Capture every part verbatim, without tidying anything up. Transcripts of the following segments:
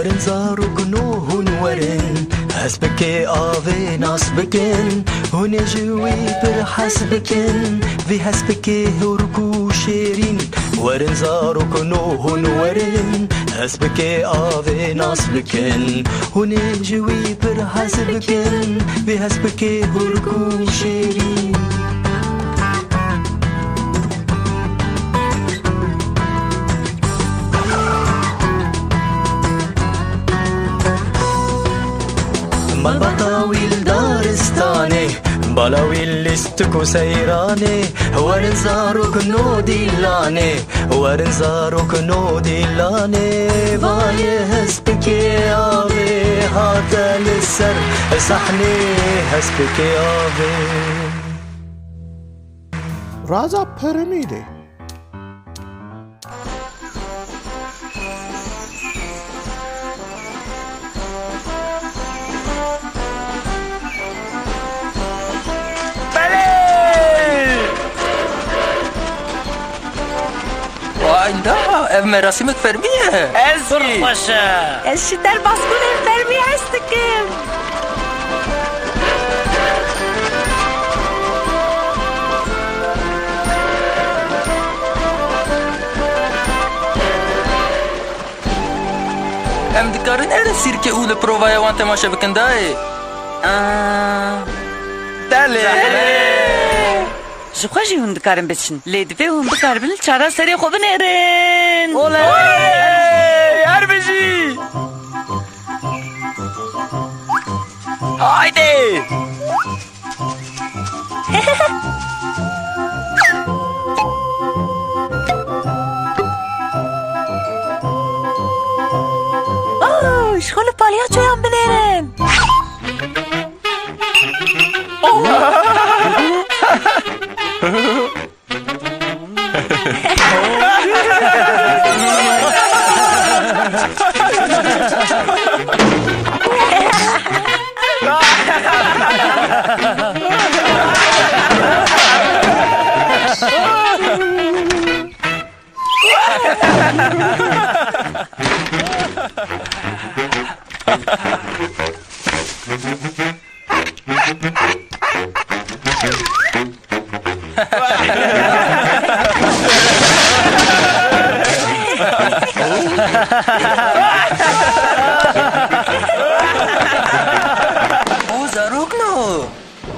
Zarok no hûn werin, hespikê avê nas bikin, hûn ê ji wî pir hez bikin, vî hespikê hûrk û şêrîn. Werin zarok no hûn werin, hespikê avê nas bikin, hûn ê ji wî pir hez bikin, vî hespikê hûrk û şêrîn. Malbata wî li daristanê, bala wî lîstik û seyranê, werin zarok no dîlanê, werin zarok no dîlanê, vayê hespikê avê hate li ser sahnê, hespikê avê. Raza Piramîdê. Belê! Way da, ev merasîmek fermî ye. Ez Pir jî. Xweş e. Ez ji derbasbûnên fermî hez dikim. Em dikarin erin sîrkê û li provaya wan temaşe bikin dayê? Aa. Belê. Ji xwe jî hûn dikarin biçin, lê divê hûn bikaribin çara serê xwe binêrin. Oley! Her bijî! Haydi! Oh, ji xwe li palyaçoyan binêrin. O zarok no.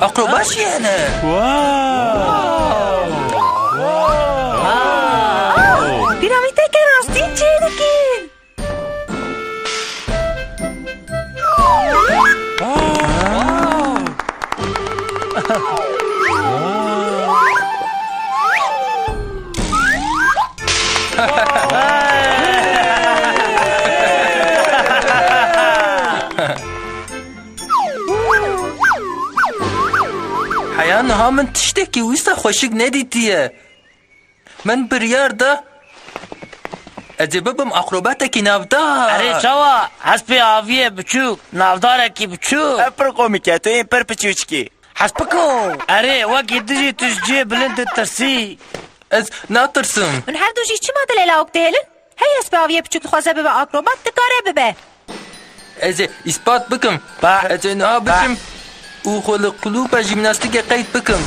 Akrobat jî hene. Wow! Wow! Piramîdeke rastîn çêdikin. Heya niha min tiştekî wisa xweşik nedîtiye. Min biryar da ez ê bibim akrobatekî navdar. Erê çawa? Hespê aviyê biçûk, navdarekî biçûk. Ev pir komîk e, tu yê pir piçûçik î. Hespiko! Erê, wekî dijî tu ji cihê bilind ditirsî. Ez natirsim. Hûn her du jî çima dilê lawik dihêlin? Hey hespê aviyê biçûk dixwaze bibe akrobat, dikare bibe. Ez ê îspat bikim. Ba. Ez ê niha Ba. Biçim û xwe li klûba jîmnastîkê qeyd bikim.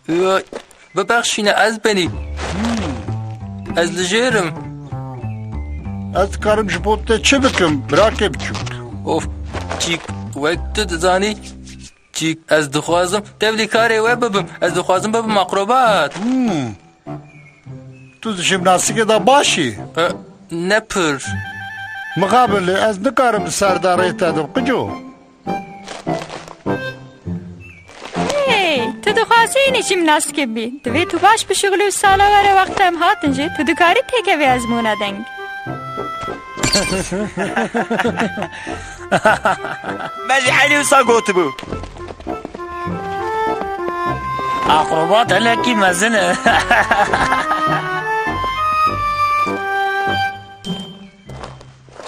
Oy, bibexşîne, ez benî. Ez li jêr im. Ez dikarim ji bo te çi bikim, birakê biçûk? Of, çîk, wek tu dizanî, çîk, ez dixwazim tevlî karê we bibim. Ez dixwazim bibim akrobat. Hmm. Tu di jimnastîkê de baş î? E, ne pir. Mixabin lê ez nikarim li ser de rê te dim, qico. Hey, tu dixwazî hînî jimnastîkê bî. Divê tu baş bişuxulî û sala were wexta em hatin jî, tu dikarî têkevî ezmûna deng. Me jî eynî wisa gotibû. Akrobat hinekî mezin e.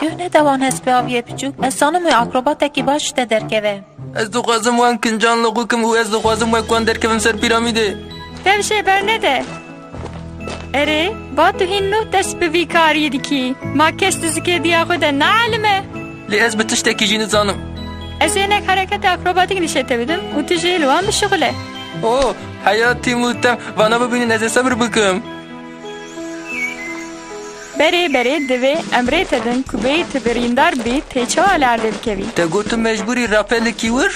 Guh nede wan hespê aviyê piçûk. Ez zanim wê akrobatekî baş ji te derkeve. Ez dixwazim wan kincan liqû kim û ez dixwazim wek wan derkevim ser pîramîdê. Dev jê bernede. Erê, va tu hîn nû dest bi vî kariyê dikî. Ma kes di zikê diya xwe de naelime? Lê ez bi tiştekî jî nizanim. Ez ê hinek hereketa akrobatîk nîşe te bidim û tu jî li wan bişuxile. Oh, heya Tîmû, te vana bibînin, ez ê sebir bikim. Berê, berê, divê em rê te din ku bêyî tu birîndar bî, tê çawa li erdê bikevî? Te got tu mecbûrî rapelikî wir?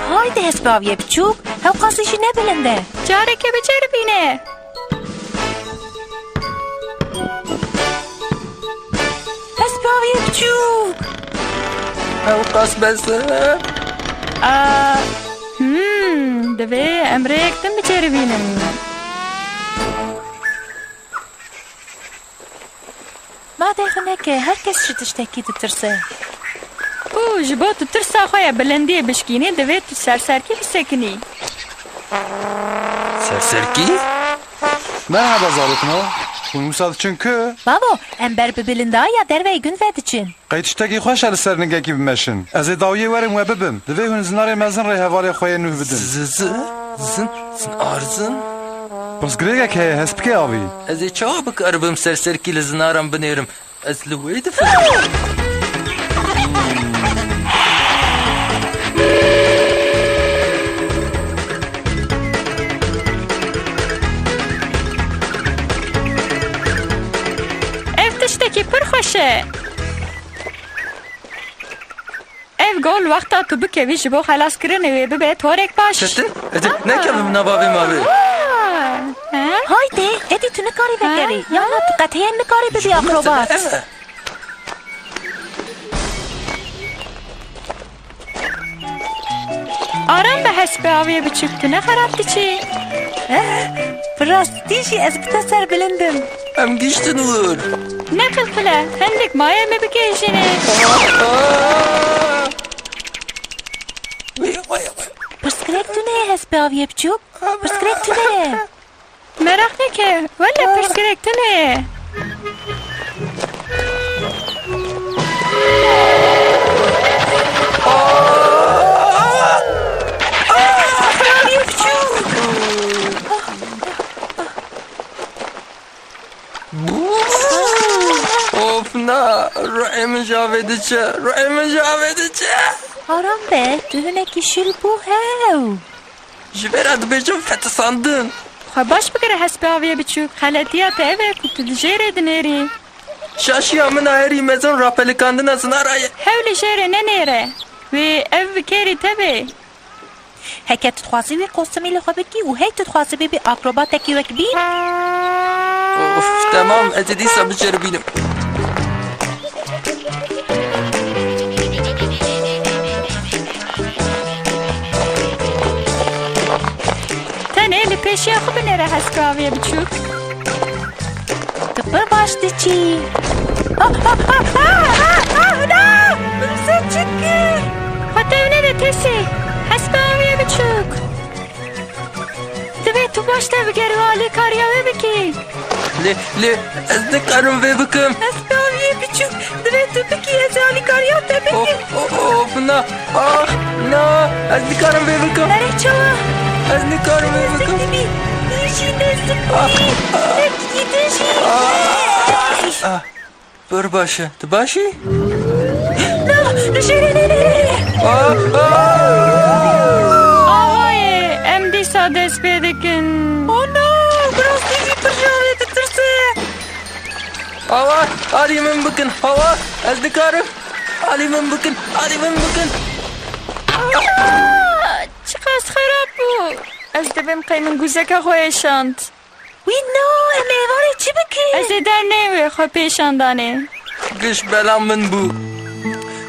Haydi hespê aviyê biçûk, hewqasî jî ne bilind e. Careke biceribîne. Hespê aviyê biçûk. Hewqas bes e. Aa, hmm, divê em rêyek din biceribînin. Ma dêxineke, her kes ji tiştekî ditirse. Û ji bo tu tirsa xwe ya bilindiyê bişkînî, divê tu serserkî bisekinî. Serserkî? Merhaba zarokno. Hûn wisa diçin ku? Bavo, em ber bi bilindayiya derveyî gund ve diçin. Qey tiştekî xweş e li ser ningekî bimeşin. Ez ê dawiyê werim we bibim. Divê hûn zinarê mezin rê hevalê xwe yê nûh bidin. Z-, z-, zin, zin arzin? Pirsgirêkek heye, hespikê avî. Ez ê çawa bikaribim serserkî li zinaran binêrim? Ez li wê difikirim. Ev tiştekî pir xweş e. Ev gol wexta tu bikevî ji bo xelaskirinê wê bibe torek baş. Çetin, êdî nekevim nava vê mavê. Aa, he? Haydi, êdî tu nikarî vegerî. Ha? Ya na tu qet heye nikarî bibî akrobat. Ev e. Aram be hespê avê biçûk, tu ne xerab diçî. Eh, bi rastî jî ez bi te serbilind im. Em gihîştin wir. Ne qilqile, hindik maye me bigihîjîne. Pirsgirêk tune ye hespê aviyê biçûk. Pirsgirêk tune ye. Meraq neke, wele pirsgirêk tune ye. Pirsgirêk biçûk. Of na, ruhê min ji avê diçe, ruhê min ji avê diçe. Aram be, tu hinekî şil bû hew. Ji vê re dibêjim fetisandin. Xwe baş bigire hespê aviyê biçûk, xeletiya te ev e ku tu di jê re dinêrî. Şaşiya min a herî mezin rapelikandina zinara ye. Hewl li jê re nenêre. Wê ev bi kêrî te bê. Heke tu dixwazî wî kostimî li xwe bikî û hey tu dixwazî bibî akrobatekî wek bîn. Of, temam, ez ê dîsa biceribînim. Tenê li pêşiya xwe binêre hespê aviyê biçûk. Tu pir baş diçî. Ah, ah, ah, ah, ah, ah, na! Min ser çi kir? Xwe tev nede Tesî. Hespê aviyê biçûk. Divê tu baş te bigere û alîkariya wê bikî. Lê, lê, ez nikarim vê bikim. Hespê aviyê biçûk. Divê tu bikî, ez ê alîkariya te bikim. Of, of, of, na. Ah, na, ez nikarim vê bikim. Erê çawa? Ez nikarim vê bikim. Dibî, tu jî nezik bûyî. Ah, ah. Hepkî tu jî. Ah, ah. Pir baş e. Tu baş î? Na, li jêrê nênêrê. Ah, ah. Avayê, em dîsa dest pê dikin. Oh no, bi rastî jî pir ji avê ditirse. Awa, alî min bikin, awa, ez nikarim. Alî min bikin, alî min bikin. Aa, çiqas xerab bû. Ez dibêm qey min guzeka xwe êşand. Wî na, em ê êvarê çi bikin? Ez ê derneyê wê xwe pêşandanê. Giş bela min bû.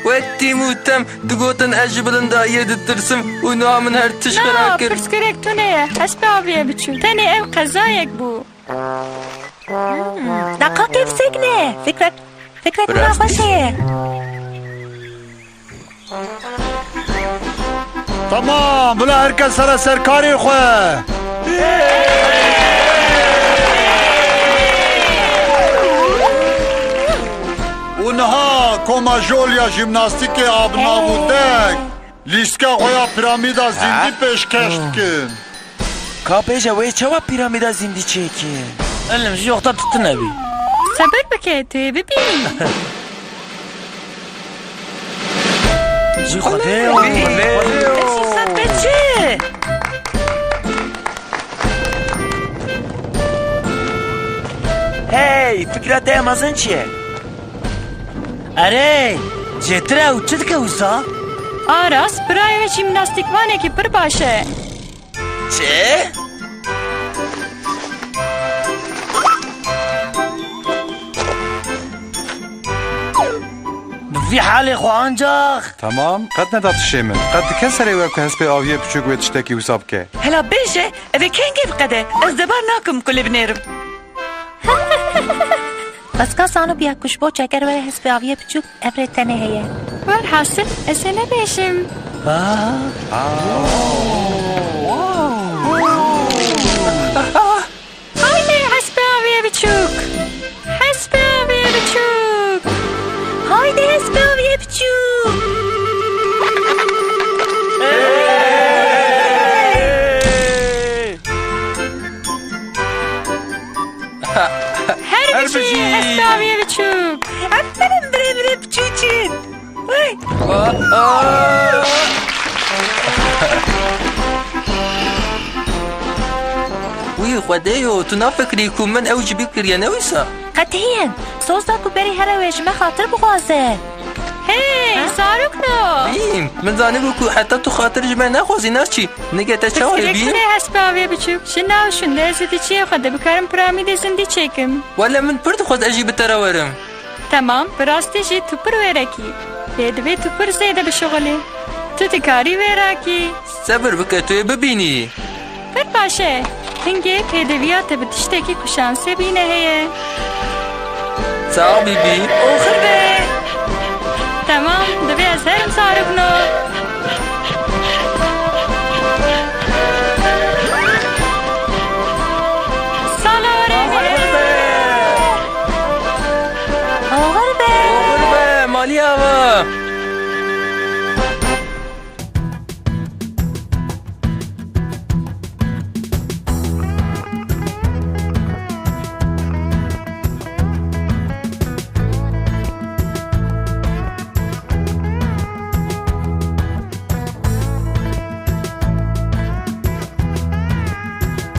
Wek tîm û tem digotin ez ji bilindayiyê ditirsim û niha min her tişt xira kir. Na, pirsgirêk tune ye. Hespê aviyê biçû. Tenê ev qezayek bû. Hmm, deqa kêfsek ne. Fikret, fikret wina xweş heye. Tamam, bila her kes sere ser karê xwe. Û niha koma jol ya jîmnastîkê abnav û dek lîstika xwe ya piramîda zîndî pêşkeş dikin. Ka bêje wê çawa pîramîda zîndî çêkir? Ilim ji yoxta tu tune bî. Sebir bike, tu yê bibînî. Ji Xwedê yo, Xwedê yo. Hey, fikra te ya mezin çi ye? Erê, jêtir e û çi dike wisa? Aras, birayê we jîmnastîkvanekî pir baş e. Çi? Bi vî halê xwe ancax. Temam, qet nedatişê min. Qet dike serê we ku hespê aviyê piçûk wê tiştekî wisa bike? Hela bêje, ev ê kengê biqede? Ez debar nakim kulê binêrim. Qasika zano biya ku ji bo çeker were hespê aviyê piçûk ev rê tenê heye. Welhasil, ez ê nebêjim. Ah. Haydi hespê aviyê biçûk. Hespê aviyê biçûk. Haydi hespê aviyê biçûk. Her bijî hespê aviyê biçûk. Aferin birê birê biçûçin. Hey. Wî Xwedê yo, tu nafikirî ku min ew ji bîr kiriye, ne wisa? Qetiyên. Soz da ku berî here wê ji me xatir bixwaze. Hey, ha? Zarokno! Bîm, min zanibû ku heta tu xatir ji me nexwazî naçî. Nige te çawa ye bîm? Pirsgirêk kurê hespê avê biçûk. Ji nav şûnde ez ê di çiyê xwe de bikarim piramîdê zindî çêkim. Wele min pir dixwest ez jî bi te re werim. Temam, bi rastî jî tu pir wêrekî. Lê divê tu pir zêde bişuxulî. Tu dikarî wêrakî. Sebir bike, tu yê bibînî. Pir baş e. Hingê pêdiviya te bi tiştekî ku şansê bîne heye. Sax bî bîm. Oxir be. Temam, divê ez herim zarokno. Sala were. Oxir be. Oxir be. Oxir be, malî ava.